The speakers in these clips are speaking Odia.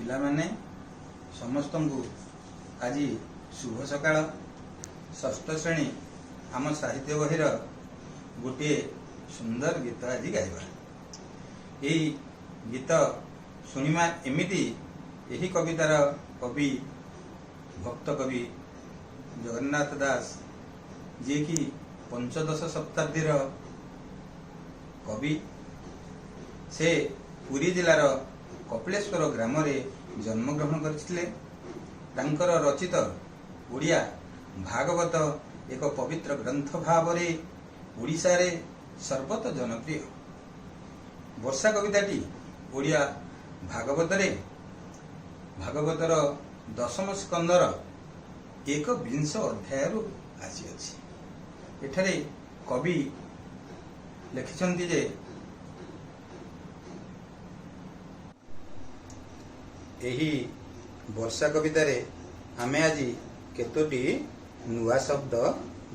ପିଲାମାନେ, ସମସ୍ତଙ୍କୁ ଆଜି ଶୁଭ ସକାଳ। ଷଷ୍ଠ ଶ୍ରେଣୀ ଆମ ସାହିତ୍ୟ ବହିର ଗୋଟିଏ ସୁନ୍ଦର ଗୀତ ଆଜି ଗାଇବା। ଏଇ ଗୀତ ଶୁଣିବା ଏମିତି, ଏହି କବିତାର କବି ଭକ୍ତ କବି ଜଗନ୍ନାଥ ଦାସ, ଯିଏକି ପଞ୍ଚଦଶ ଶତାବ୍ଦୀର କବି। ସେ ପୁରୀ ଜିଲ୍ଲାର କପିଳେଶ୍ୱର ଗ୍ରାମରେ ଜନ୍ମଗ୍ରହଣ କରିଥିଲେ। ତାଙ୍କର ରଚିତ ଓଡ଼ିଆ ଭାଗବତ ଏକ ପବିତ୍ର ଗ୍ରନ୍ଥ ଭାବରେ ଓଡ଼ିଶାରେ ସର୍ବତ ଜନପ୍ରିୟ। ବର୍ଷା କବିତାଟି ଓଡ଼ିଆ ଭାଗବତରେ ଭାଗବତର ଦଶମ ସ୍କନ୍ଧର ଏକବିଂଶ ଅଧ୍ୟାୟରୁ ଆସିଅଛି। ଏଠାରେ କବି ଲେଖିଛନ୍ତି ଯେ ଏହି ବର୍ଷା କବିତାରେ ଆମେ ଆଜି କେତୋଟି ନୂଆ ଶବ୍ଦ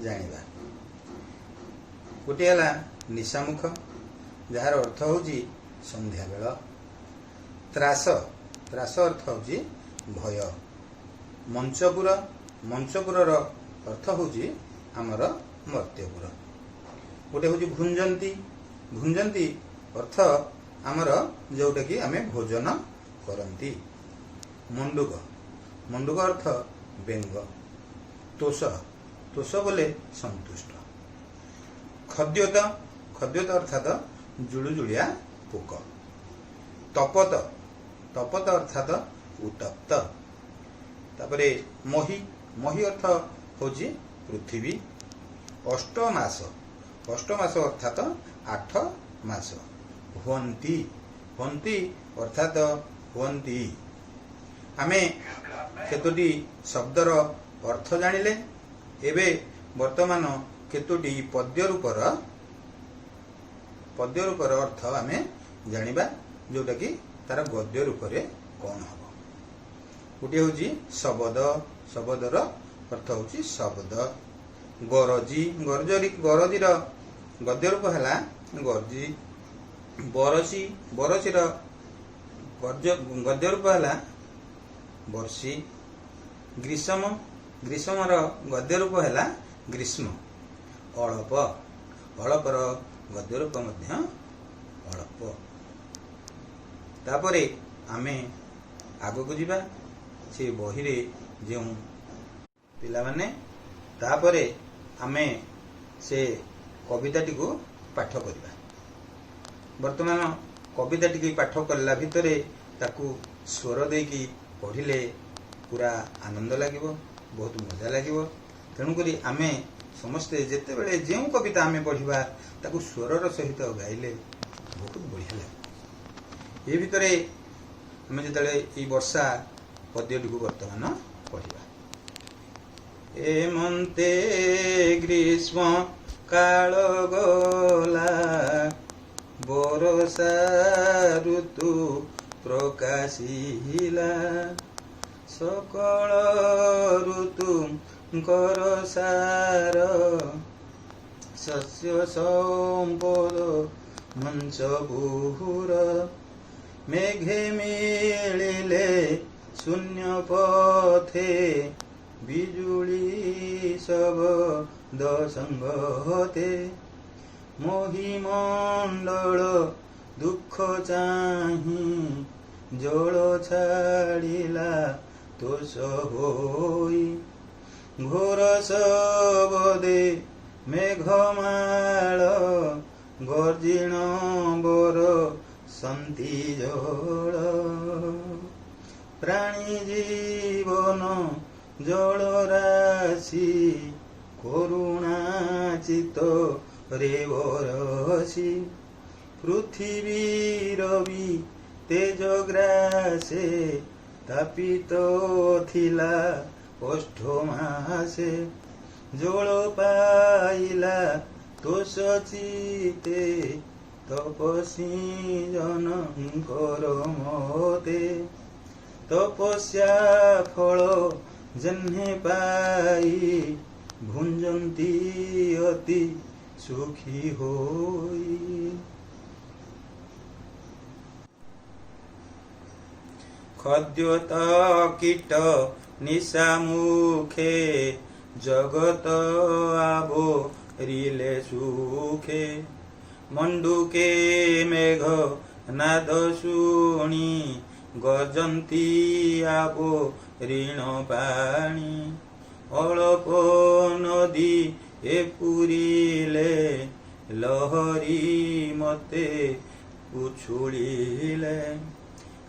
ଜାଣିବା। ଗୋଟିଏ ହେଲା ନିଶାମୁଖ, ଯାହାର ଅର୍ଥ ହେଉଛି ସନ୍ଧ୍ୟାବେଳ। ତ୍ରାସ, ତ୍ରାସ ଅର୍ଥ ହେଉଛି ଭୟ। ମଞ୍ଚପୁର, ମଞ୍ଚପୁରର ଅର୍ଥ ହେଉଛି ଆମର ମର୍ତ୍ତ୍ୟପୁର। ଗୋଟେ ହେଉଛି ଭୁଞ୍ଜନ୍ତି, ଭୁଞ୍ଜନ୍ତି ଅର୍ଥ ଆମର ଯୋଉଟାକି ଆମେ ଭୋଜନ କରନ୍ତି। ମଣ୍ଡୁକ, ମଣ୍ଡୁକ ଅର୍ଥ ବେଙ୍ଗ। ତୋଷ, ତୋଷ ବୋଲେ ସନ୍ତୁଷ୍ଟ। ଖଦ୍ୟୋତ, ଖଦ୍ୟୋତ ଅର୍ଥାତ ଜୁଳୁଜୁଳିଆ ପୋକ। ତପତ, ତପତ ଅର୍ଥାତ ଉତ୍ତପ୍ତ। ତାପରେ ମହି, ମହି ଅର୍ଥ ହେଉଛି ପୃଥିବୀ। ଅଷ୍ଟମାସ, ଅଷ୍ଟମାସ ଅର୍ଥାତ 8 ମାସ। ହୁଅନ୍ତି, ହୁଅନ୍ତି ଅର୍ଥାତ ହୁଅନ୍ତି। ଆମେ କେତୋଟି ଶବ୍ଦର ଅର୍ଥ ଜାଣିଲେ। ଏବେ ବର୍ତ୍ତମାନ କେତୋଟି ପଦ୍ୟ ରୂପର ଅର୍ଥ ଆମେ ଜାଣିବା, ଯୋଉଟାକି ତାର ଗଦ୍ୟ ରୂପରେ କଣ ହବ। ଗୋଟିଏ ହେଉଛି ଶବଦ, ଶବଦର ଅର୍ଥ ହେଉଛି ଶବ୍ଦ। ଗରଜି, ଗରଜରି, ଗରଜିର ଗଦ୍ୟ ରୂପ ହେଲା ଗର୍ଜି। ବରସି, ବରସିର ଗଦ୍ୟ ରୂପ ହେଲା ବର୍ଷି। ଗ୍ରୀଷ୍ମ, ଗ୍ରୀଷ୍ମର ଗଦ୍ୟ ରୂପ ହେଲା ଗ୍ରୀଷ୍ମ। ଅଳପ, ଅଳପର ଗଦ୍ୟ ରୂପ ମଧ୍ୟ ଅଳପ। ତାପରେ ଆମେ ଆଗକୁ ଯିବା ସେ ବହିରେ ଯେଉଁ ପିଲାମାନେ, ତାପରେ ଆମେ ସେ କବିତାଟିକୁ ପାଠ କରିବା। ବର୍ତ୍ତମାନ କବିତାଟିକି ପାଠ କଲା ଭିତରେ ତାକୁ ସ୍ୱର ଦେଇକି ପଢ଼ିଲେ ପୁରା ଆନନ୍ଦ ଲାଗିବ, ବହୁତ ମଜା ଲାଗିବ। ତେଣୁକରି ଆମେ ସମସ୍ତେ ଯେତେବେଳେ ଯେଉଁ କବିତା ଆମେ ପଢ଼ିବା, ତାକୁ ସ୍ୱରର ସହିତ ଗାଇଲେ ବହୁତ ବଢ଼ିଆ ଲାଗିବ। ଏ ଭିତରେ ଆମେ ଯେତେବେଳେ ଏଇ ବର୍ଷା ପଦ୍ୟଟିକୁ ବର୍ତ୍ତମାନ ପଢ଼ିବା। ଏମନ୍ତେ ଗ୍ରୀଷ୍ମ କାଳ ଗଲା, ବରଷା ଋତୁ ପ୍ରକାଶିଲା। ସକଳ ଋତୁଙ୍କର ସାର, ଶସ୍ୟ ସମ୍ପଦ ମଞ୍ଚପୁର। ମେଘେ ମିଳିଲେ ଶୂନ୍ୟ ପଥେ, ବିଜୁଳି ଶବଦ ସଙ୍ଗତେ। ମହିମଣ୍ଡଳ ଦୁଃଖ ଚାହିଁ, ଜଳ ଛାଡ଼ିଲା ତୋଷ ହୋଇ। ଘୋର ଶବଦେ ମେଘମାଳ, ଗର୍ଜିଣ ବରଷନ୍ତି ଜଳ। ପ୍ରାଣୀ ଜୀବନ ଜଳ ରାଶି, କରୁଣା ଚିତ୍ତ ରେ ବରସି। ପୃଥିବୀର ବି ତେଜ ଗ୍ରାସେ, ତାପିତ ଥିଲା ଅଷ୍ଟ ମାସେ। ଜଳ ପାଇଲା ତୋଷ ଚିତେ, ତପସ୍ୱୀ ଜନଙ୍କର ମତେ। ତପସ୍ୟା ଫଳ ଯେହ୍ନେ ପାଇ, ଭୁଞ୍ଜନ୍ତି ଅତି ସୁଖୀ ହୋଇ। ଖଦ୍ୟୋତ କୀଟ ନିଶା ମୁଖେ, ଜଗତ ଆବୋରିଲେ ସୁଖେ। ମଣ୍ଡୁକେ ମେଘ ନାଦ ଶୁଣି, ଗର୍ଜନ୍ତି ଆବୋରିଣ ପାଣି। ଅଳପ ନଦୀ ଏ ପୂରିଲେ, ଲହରୀ ମତେ ଉଛୁଳିଲେ।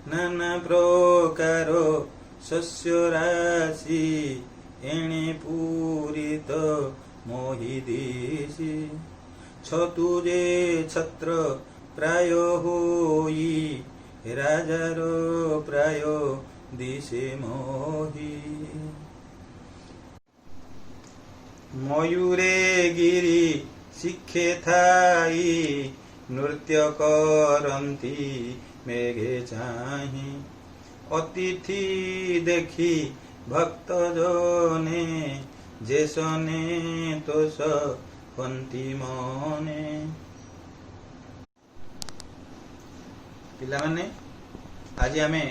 ନାନା ପ୍ରକାର ଶସ୍ୟ ରାଶି, ଏଣେ ପୂରିତ ମହୀ ଦିଶି। ଛତୁ ଯେ ଛତ୍ର ପ୍ରାୟ ହୋଇ, ରାଜାର ପ୍ରାୟ ଦିଶେ ମହୀ। ମୟୂରେ ଗିରି ଶିଖେ ଥାଇ, ନୃତ୍ୟ କରନ୍ତି ମେଘେ ଚାହିଁ। ଅତିଥି ଦେଖି ଭକ୍ତ ଜନେ, ଯେସନେ ତୋଷ ହୁଅନ୍ତି ମନେ। ପିଲାମାନେ, ଆଜି ଆମେ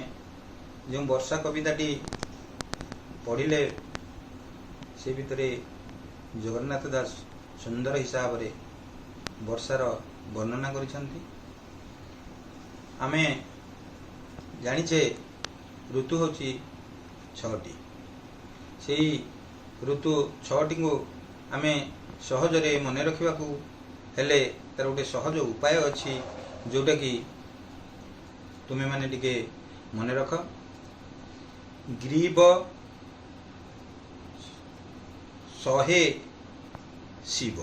ଯେଉଁ ବର୍ଷା କବିତାଟି ପଢ଼ିଲେ, ସେ ଭିତରେ ଜଗନ୍ନାଥ ଦାସ ସୁନ୍ଦର ହିସାବରେ ବର୍ଷାର ବର୍ଣ୍ଣନା କରିଛନ୍ତି। ଆମେ ଜାଣିଛେ ଋତୁ ହେଉଛି ଛଅଟି। ସେଇ ଋତୁ ଛଅଟିକୁ ଆମେ ସହଜରେ ମନେ ରଖିବାକୁ ହେଲେ ତାର ଗୋଟେ ସହଜ ଉପାୟ ଅଛି, ଯୋଉଟାକି ତୁମେମାନେ ଟିକେ ମନେ ରଖ। ଗ୍ରୀବ ଶହେ ଶିବ,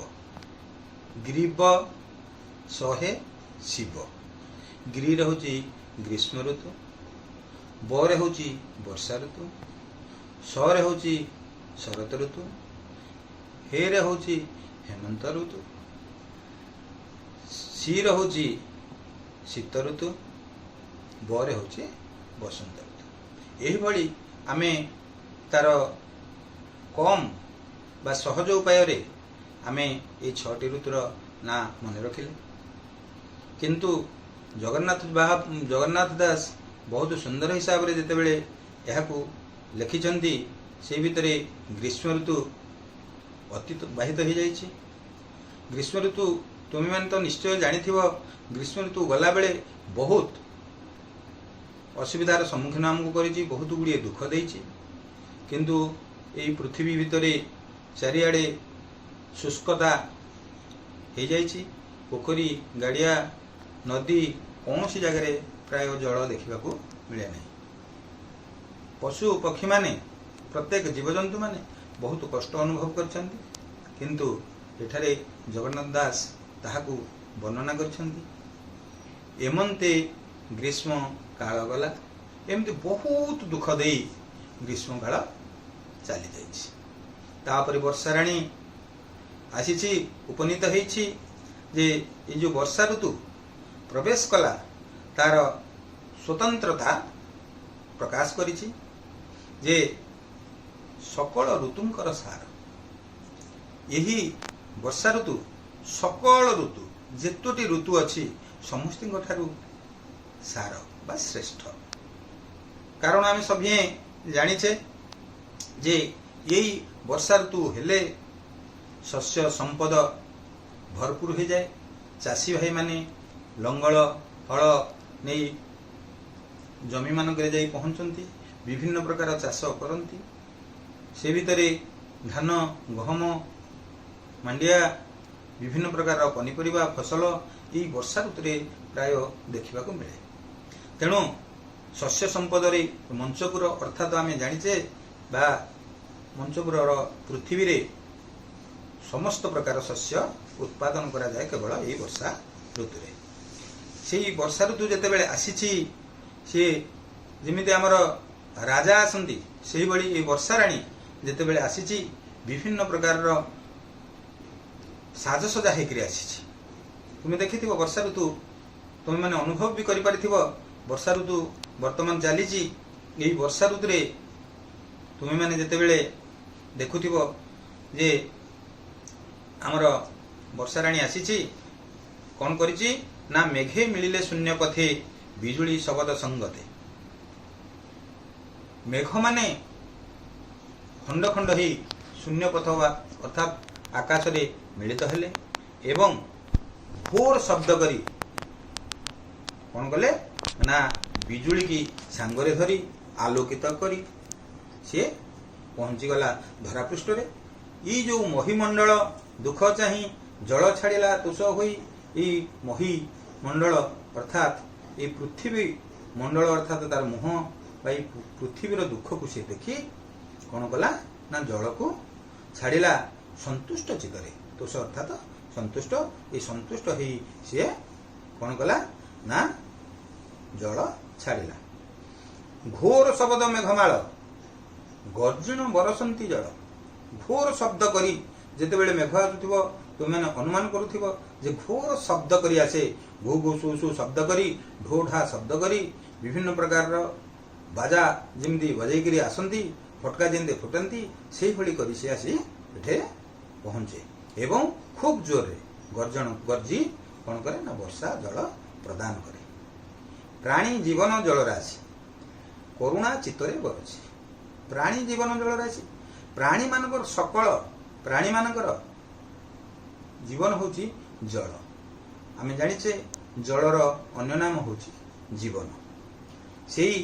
ଗ୍ରୀବ ଶହେ ଶିବ। ଗ୍ରୀରେ ହେଉଛି ଗ୍ରୀଷ୍ମ ଋତୁ, ବରେ ହେଉଛି ବର୍ଷା ଋତୁ, ଶରେ ହେଉଛି ଶରତ ଋତୁ, ହେରେ ହେଉଛି ହେମନ୍ତ ଋତୁ, ସିରେ ହେଉଛି ଶୀତ ଋତୁ, ବରେ ହେଉଛି ବସନ୍ତ ଋତୁ। ଏହିଭଳି ଆମେ ତାର କମ୍ ବା ସହଜ ଉପାୟରେ ଆମେ ଏଇ ଛଅଟି ଋତୁର ନାଁ ମନେ ରଖିଲେ। କିନ୍ତୁ ଜଗନ୍ନାଥ ଦାସ ବହୁତ ସୁନ୍ଦର ହିସାବରେ ଯେତେବେଳେ ଏହାକୁ ଲେଖିଛନ୍ତି, ସେଇ ଭିତରେ ଗ୍ରୀଷ୍ମ ଋତୁ ଅତିବାହିତ ହେଇଯାଇଛି। ଗ୍ରୀଷ୍ମ ଋତୁ ତୁମେମାନେ ତ ନିଶ୍ଚୟ ଜାଣିଥିବ, ଗ୍ରୀଷ୍ମ ଋତୁ ଗଲାବେଳେ ବହୁତ ଅସୁବିଧାର ସମ୍ମୁଖୀନ ଆମକୁ କରିଛି, ବହୁତ ଗୁଡ଼ିଏ ଦୁଃଖ ଦେଇଛି। କିନ୍ତୁ ଏଇ ପୃଥିବୀ ଭିତରେ ଚାରିଆଡ଼େ ଶୁଷ୍କତା ହେଇଯାଇଛି। ପୋଖରୀ, ଗାଡ଼ିଆ, ନଦୀ କୌଣସି ଜାଗାରେ ପ୍ରାୟ ଜଳ ଦେଖିବାକୁ ମିଳେ ନାହିଁ। ପଶୁ ପକ୍ଷୀମାନେ, ପ୍ରତ୍ୟେକ ଜୀବଜନ୍ତୁମାନେ ବହୁତ କଷ୍ଟ ଅନୁଭବ କରିଛନ୍ତି। କିନ୍ତୁ ଏଠାରେ ଜଗନ୍ନାଥ ଦାସ ତାହାକୁ ବର୍ଣ୍ଣନା କରିଛନ୍ତି। ଏମନ୍ତେ ଗ୍ରୀଷ୍ମ କାଳ ଗଲା, ଏମିତି ବହୁତ ଦୁଃଖ ଦେଇ ଗ୍ରୀଷ୍ମ କାଳ ଚାଲି ଯାଇଛି। ତାପରେ ବର୍ଷାରାଣୀ ଆସିଛି, ଉପନୀତ ହେଇଛି ଯେ ଏଇ ଯୋଉ ବର୍ଷା ଋତୁ ପ୍ରବେଶ କଲା, ତାର ସ୍ୱତନ୍ତ୍ରତା ପ୍ରକାଶ କରିଛି ଯେ ସକଳ ଋତୁଙ୍କର ସାର ଏହି ବର୍ଷା ଋତୁ। ସକଳ ଋତୁ, ଯେତୋଟି ଋତୁ ଅଛି, ସମସ୍ତଙ୍କ ଠାରୁ ସାର ବା ଶ୍ରେଷ୍ଠ। କାରଣ ଆମେ ସଭିଏଁ ଜାଣିଛେ ଯେ ଏଇ ବର୍ଷା ଋତୁ ହେଲେ ଶସ୍ୟ ସମ୍ପଦ ଭରପୁର ହୋଇଯାଏ। ଚାଷୀ ଭାଇମାନେ ଲଙ୍ଗଳ ହଳ ନେଇ ଜମିମାନଙ୍କରେ ଯାଇ ପହଞ୍ଚନ୍ତି, ବିଭିନ୍ନ ପ୍ରକାର ଚାଷ କରନ୍ତି। ସେ ଭିତରେ ଧାନ, ଗହମ, ମାଣ୍ଡିଆ, ବିଭିନ୍ନ ପ୍ରକାରର ପନିପରିବା ଫସଲ ଏଇ ବର୍ଷା ଋତୁରେ ପ୍ରାୟ ଦେଖିବାକୁ ମିଳେ। ତେଣୁ ଶସ୍ୟ ସମ୍ପଦରେ ମଞ୍ଚପୁର, ଅର୍ଥାତ୍ ଆମେ ଜାଣିଛେ ବା ମଞ୍ଚପୁରର ପୃଥିବୀରେ ସମସ୍ତ ପ୍ରକାର ଶସ୍ୟ ଉତ୍ପାଦନ କରାଯାଏ କେବଳ ଏଇ ବର୍ଷା ଋତୁରେ। ସେଇ ବର୍ଷା ଋତୁ ଯେତେବେଳେ ଆସିଛି, ସିଏ ଯେମିତି ଆମର ରାଜା ଆସନ୍ତି, ସେଇଭଳି ଏଇ ବର୍ଷା ରାଣୀ ଯେତେବେଳେ ଆସିଛି, ବିଭିନ୍ନ ପ୍ରକାରର ସାଜସଜା ହେଇକରି ଆସିଛି। ତୁମେ ଦେଖିଥିବ ବର୍ଷା ଋତୁ, ତୁମେମାନେ ଅନୁଭବ ବି କରିପାରିଥିବ। ବର୍ଷା ଋତୁ ବର୍ତ୍ତମାନ ଚାଲିଛି। ଏଇ ବର୍ଷା ଋତୁରେ ତୁମେମାନେ ଯେତେବେଳେ ଦେଖୁଥିବ ଯେ ଆମର ବର୍ଷା ରାଣୀ ଆସିଛି, କଣ କରିଛି ନା, ମେଘେ ମିଳିଲେ ଶୂନ୍ୟ ପଥେ, ବିଜୁଳି ଶବଦ ସଙ୍ଗତେ। ମେଘମାନେ ଖଣ୍ଡ ଖଣ୍ଡ ହେଇ ଶୂନ୍ୟ ପଥ ବା ଅର୍ଥାତ୍ ଆକାଶରେ ମିଳିତ ହେଲେ ଏବଂ ଘୋର ଶବ୍ଦ କରି କ'ଣ କଲେ ନା ବିଜୁଳିକି ସାଙ୍ଗରେ ଧରି ଆଲୋକିତ କରି ସିଏ ପହଞ୍ଚିଗଲା ଧରାପୃଷ୍ଠରେ। ଏଇ ଯୋଉ ମହିମଣ୍ଡଳ ଦୁଃଖ ଚାହିଁ ଜଳ ଛାଡ଼ିଲା ତୋଷ ହୋଇ, ଏଇ ମହିମଣ୍ଡଳ ଅର୍ଥାତ୍ ଏଇ ପୃଥିବୀ ମଣ୍ଡଳ, ଅର୍ଥାତ୍ ତାର ମୁହଁ ବା ଏଇ ପୃଥିବୀର ଦୁଃଖକୁ ସେ ଦେଖି କ'ଣ କଲା ନା ଜଳକୁ ଛାଡ଼ିଲା ସନ୍ତୁଷ୍ଟ ଚିତ୍ତରେ। ତୋଷ ଅର୍ଥାତ୍ ସନ୍ତୁଷ୍ଟ। ଏଇ ସନ୍ତୁଷ୍ଟ ହେଇ ସିଏ କ'ଣ କଲା ନା ଜଳ ଛାଡ଼ିଲା। ଘୋର ଶବଦ ମେଘମାଳ ଗର୍ଜନ ବରସନ୍ତି ଜଳ। ଘୋର ଶବ୍ଦ କରି ଯେତେବେଳେ ମେଘ ଆସୁଥିବ, ତୁମେମାନେ ଅନୁମାନ କରୁଥିବ ଯେ ଘୋର ଶବ୍ଦ କରି ଆସେ, ଘୁ ଘୁ ସୁ ସୁ ଶବ୍ଦ କରି, ଢୋ ଢା ଶବ୍ଦ କରି, ବିଭିନ୍ନ ପ୍ରକାରର ବାଜା ଯେମିତି ବଜେଇକିରି ଆସନ୍ତି, ଫଟକା ଯେମିତି ଫୁଟନ୍ତି, ସେଇଭଳି କରି ସେ ଆସି ଏଠି ପହଞ୍ଚେ ଏବଂ ଖୁବ୍ ଜୋରରେ ଗର୍ଜନ ଗର୍ଜି କ'ଣ କରେ ନା ବର୍ଷା ଜଳ ପ୍ରଦାନ କରେ। ପ୍ରାଣୀ ଜୀବନ ଜଳରାଶି କରୁଣା ଚିତ୍ତରେ ବରଛି। ପ୍ରାଣୀ ଜୀବନ ଜଳରାଶି, ପ୍ରାଣୀମାନଙ୍କର, ସକଳ ପ୍ରାଣୀମାନଙ୍କର ଜୀବନ ହେଉଛି ଜଳ। ଆମେ ଜାଣିଛେ, ଜଳର ଅନ୍ୟ ନାମ ହେଉଛି ଜୀବନ। ସେଇ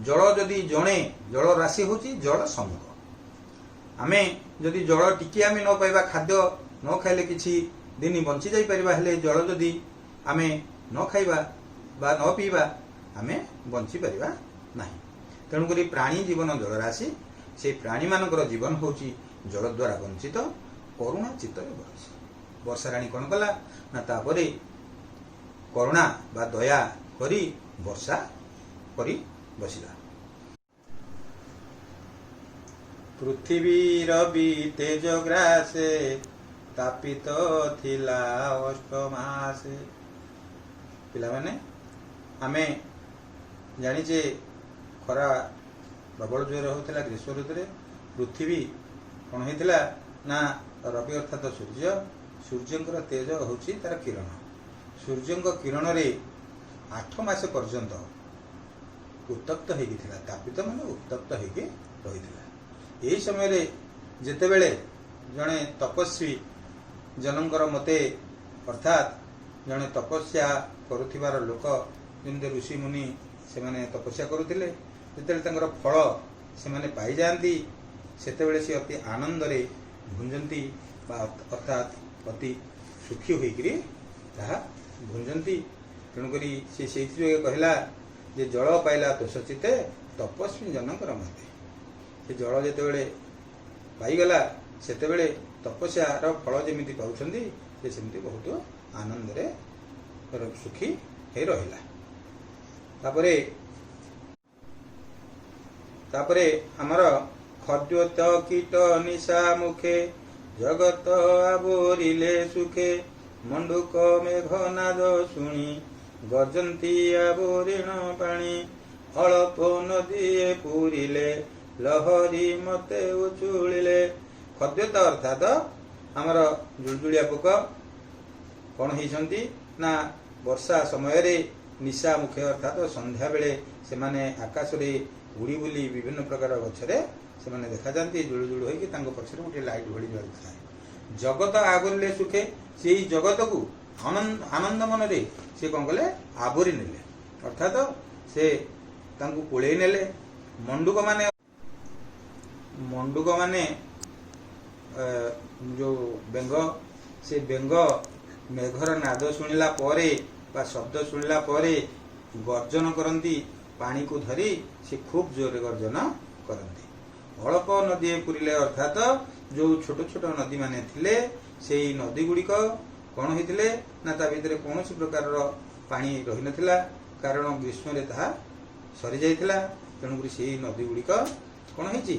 ଜଳ ଯଦି ଜଣେ, ଜଳ ରାଶି ହେଉଛି ଜଳ ସମୂହ। ଆମେ ଯଦି ଜଳ ଟିକିଏ ଆମେ ନ ପାଇବା, ଖାଦ୍ୟ ନ ଖାଇଲେ କିଛି ଦିନ ବଞ୍ଚି ଯାଇପାରିବା, ହେଲେ ଜଳ ଯଦି ଆମେ ନ ଖାଇବା ବା ନ ପିଇବା, ଆମେ ବଞ୍ଚିପାରିବା ନାହିଁ। ତେଣୁକରି ପ୍ରାଣୀ ଜୀବନ ଜଳରାଶି, ସେଇ ପ୍ରାଣୀମାନଙ୍କର ଜୀବନ ହେଉଛି ଜଳ ଦ୍ୱାରା ବଞ୍ଚିତ। କରୁଣା ଚିତ୍ତରେ ବରଛି। ବର୍ଷା ରାଣୀ କ'ଣ କଲା ନା ତାପରେ କରୁଣା ବା ଦୟା କରି ବର୍ଷା କରି ବସିଲା। ପୃଥିବୀ ରବି ତେଜ ଗ୍ରାସେ ତାପିତ ଥିଲା ଅଷ୍ଟ ମାସେ। ପିଲାମାନେ, ଆମେ ଜାଣିଛେ, ଖରା ପ୍ରବଳ ଜୋରରେ ହେଉଥିଲା ଗ୍ରୀଷ୍ମ ଋତୁରେ। ପୃଥିବୀ କ'ଣ ହେଇଥିଲା ନା ରବି ଅର୍ଥାତ ସୂର୍ଯ୍ୟ, ସୂର୍ଯ୍ୟଙ୍କର ତେଜ ହେଉଛି ତାର କିରଣ। ସୂର୍ଯ୍ୟଙ୍କ କିରଣରେ 8 ମାସ ପର୍ଯ୍ୟନ୍ତ ଉତ୍ତପ୍ତ ହେଇକି ଥିଲା। ତାପିତ ମାନେ ଉତ୍ତପ୍ତ ହେଇକି ରହିଥିଲା। ଏହି ସମୟରେ ଯେତେବେଳେ ଜଣେ ତପସ୍ୱୀ ଜନଙ୍କର ମତେ, ଅର୍ଥାତ୍ ଜଣେ ତପସ୍ୟା କରୁଥିବାର ଲୋକ, ଯେମିତି ଋଷି ମୁନି ସେମାନେ ତପସ୍ୟା କରୁଥିଲେ, ଯେତେବେଳେ ତାଙ୍କର ଫଳ ସେମାନେ ପାଇଯାଆନ୍ତି, ସେତେବେଳେ ସେ ଅତି ଆନନ୍ଦରେ ଭୁଞ୍ଜନ୍ତି ବା ଅର୍ଥାତ୍ ଅତି ସୁଖୀ ହୋଇକରି ତାହା ଭୁଞ୍ଜନ୍ତି। ତେଣୁକରି ସେ ସେଇଥିଯୋଗେ କହିଲା ଯେ ଜଳ ପାଇଲା ତୋଷ ଚିତ୍ତେ ତପସ୍ୱୀ ଜନଙ୍କର ମତେ। ସେ ଜଳ ଯେତେବେଳେ ପାଇଗଲା, ସେତେବେଳେ ତପସ୍ୟାର ଫଳ ଯେମିତି ପାଉଛନ୍ତି, ସେ ସେମିତି ବହୁତ ଆନନ୍ଦରେ ସୁଖୀ ହେଇ ରହିଲା। ତାପରେ ଆମର ଖଦ୍ୟୋତ କୀଟ ନିଶା ମୁଖେ ଜଗତ ଆବୋରିଲେ ସୁଖେ। ମଣ୍ଡୁକ ମେଘନାଦ ଶୁଣି ଗର୍ଜନ୍ତି ଆବୋରିଣ ପାଣି। ଅଳପ ନଦୀଏ ପୂରିଲେ ଲହରୀ ମତେ ଉଛୁଳିଲେ। ଖଦ୍ୟୋତ ଅର୍ଥାତ ଆମର ଜୁଳୁଜୁଳିଆ ପୋକ କ'ଣ ହେଇଛନ୍ତି ନା ବର୍ଷା ସମୟରେ ନିଶା ମୁଖେ, ଅର୍ଥାତ ସନ୍ଧ୍ୟାବେଳେ ସେମାନେ ଆକାଶରେ ଉଡ଼ି ବୁଲି ବିଭିନ୍ନ ପ୍ରକାର ଗଛରେ ସେମାନେ ଦେଖାଯାଆନ୍ତି ଜୁଳୁ ଜୁଳୁ ହେଇକି। ତାଙ୍କ ପଛରେ ଗୋଟିଏ ଲାଇଟ୍ ଭଳି ଜଳୁଥାଏ। ଜଗତ ଆବୋରିଲେ ସୁଖେ, ସେଇ ଜଗତକୁ ଆନନ୍ଦ ମନରେ ସେ କ'ଣ କଲେ? ଆବୋରି ନେଲେ, ଅର୍ଥାତ ସେ ତାଙ୍କୁ କୋଳେଇ ନେଲେ। ମଣ୍ଡୁକ ମାନେ ଯୋଉ ବେଙ୍ଗ, ସେ ବେଙ୍ଗ ମେଘର ନାଦ ଶୁଣିଲା ପରେ ବା ଶବ୍ଦ ଶୁଣିଲା ପରେ ଗର୍ଜନ କରନ୍ତି। ପାଣିକୁ ଧରି ସେ ଖୁବ୍ ଜୋରରେ ଗର୍ଜନ କରନ୍ତି। ଅଳପ ନଦୀଏ ପୁରିଲେ, ଅର୍ଥାତ ଯୋଉ ଛୋଟ ଛୋଟ ନଦୀମାନେ ଥିଲେ, ସେଇ ନଦୀ ଗୁଡ଼ିକ କ'ଣ ହେଇଥିଲେ ନା ତା ଭିତରେ କୌଣସି ପ୍ରକାରର ପାଣି ରହିନଥିଲା, କାରଣ ଗ୍ରୀଷ୍ମରେ ତାହା ସରିଯାଇଥିଲା। ତେଣୁକରି ସେଇ ନଦୀ ଗୁଡ଼ିକ କ'ଣ ହେଇଛି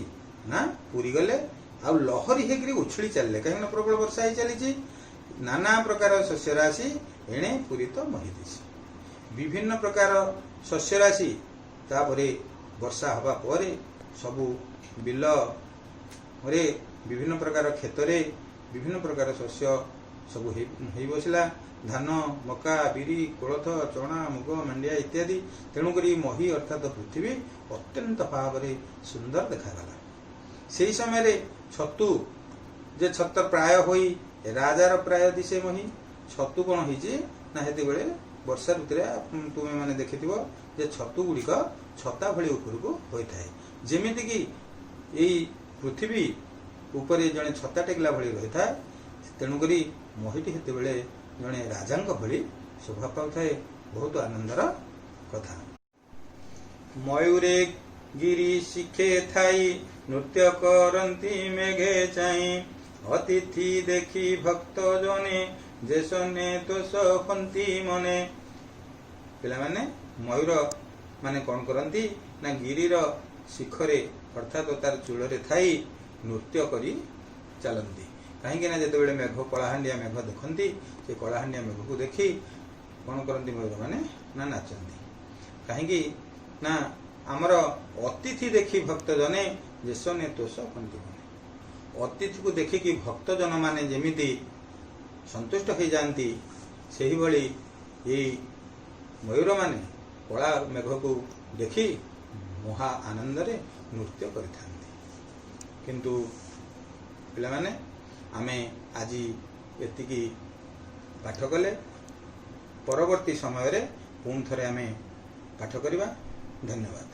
ନା ପୁରିଗଲେ ଆଉ ଲହରୀ ହେଇକରି ଉଛୁଳି ଚାଲିଲେ, କାହିଁକିନା ପ୍ରବଳ ବର୍ଷା ହେଇ ଚାଲିଛି। ନାନା ପ୍ରକାର ଶସ୍ୟରାଶି ଏଣେ ପୂରିତ ମହିଦେଶ। ବିଭିନ୍ନ ପ୍ରକାର ଶସ୍ୟରାଶି ତାପରେ ବର୍ଷା ହେବା ପରେ ସବୁ ବିଲରେ, ବିଭିନ୍ନ ପ୍ରକାର କ୍ଷେତରେ ବିଭିନ୍ନ ପ୍ରକାର ଶସ୍ୟ ସବୁ ହେଇ ବସିଲା। ଧାନ, ମକା, ବିରି, କୋଳଥ, ଚଣା, ମୁଗ, ମାଣ୍ଡିଆ ଇତ୍ୟାଦି। ତେଣୁକରି ମହୀ ଅର୍ଥାତ ପୃଥିବୀ ଅତ୍ୟନ୍ତ ଭାବରେ ସୁନ୍ଦର ଦେଖାଗଲା। ସେହି ସମୟରେ ଛତୁ ଯେ ଛତ୍ର ପ୍ରାୟ ହୋଇ ରାଜାର ପ୍ରାୟ ଦିଶେ ମହୀ। ଛତୁ କ'ଣ ହେଇଛି ନା, ସେତେବେଳେ ବର୍ଷା ଋତୁରେ ତୁମେ ମାନେ ଦେଖିଥିବ ଯେ ଛତୁ ଗୁଡ଼ିକ ଛତା ଭଳି ଉପରକୁ ହୋଇଥାଏ। ଯେମିତିକି ଏଇ ପୃଥିବୀ ଉପରେ ଜଣେ ଛତା ଟେକିଲା ଭଳି ରହିଥାଏ, ତେଣୁକରି ମହୀଟି ସେତେବେଳେ ଜଣେ ରାଜାଙ୍କ ଭଳି ଶୋଭା ପାଉଥାଏ। ବହୁତ ଆନନ୍ଦର କଥା। ମୟୂରେ ଗିରି ଶିଖେ ଥାଇ, ନୃତ୍ୟ କରନ୍ତି ମେଘେ ଚାହିଁ। ଅତିଥି ଦେଖି ଭକ୍ତ ଜନେ, ଯେସନେ ତୋଷ ହୁଅନ୍ତି ମନେ। ପିଲାମାନେ, ମୟୂର ମାନେ କ'ଣ କରନ୍ତି ନା, ଗିରିର ଶିଖରେ ଅର୍ଥାତ ତାର ଚୂଳରେ ଥାଇ ନୃତ୍ୟ କରି ଚାଲନ୍ତି। କାହିଁକି ନା ଯେତେବେଳେ ମେଘ, କଳାହାଣ୍ଡିଆ ମେଘ ଦେଖନ୍ତି, ସେ କଳାହାଣ୍ଡିଆ ମେଘକୁ ଦେଖି କ'ଣ କରନ୍ତି ମୟୂରମାନେ ନା, ନାଚନ୍ତି। କାହିଁକି ନା ଆମର ଅତିଥି ଦେଖି ଭକ୍ତ ଜନେ ଯେସନେ ତୋଷ ହୁଅନ୍ତି ମନେ। ଅତିଥିକୁ ଦେଖିକି ଭକ୍ତଜନ ମାନେ ଯେମିତି ସନ୍ତୁଷ୍ଟ ହେଇଯାଆନ୍ତି, ସେହିଭଳି ଏଇ ମୟୂରମାନେ କଳା ମେଘକୁ ଦେଖି ମହା ଆନନ୍ଦରେ ନୃତ୍ୟ କରିଥାନ୍ତି। କିନ୍ତୁ ପିଲାମାନେ, ଆମେ ଆଜି ଏତିକି ପାଠ କଲେ। ପରବର୍ତ୍ତୀ ସମୟରେ ପୁଣି ଥରେ ଆମେ ପାଠ କରିବା। ଧନ୍ୟବାଦ।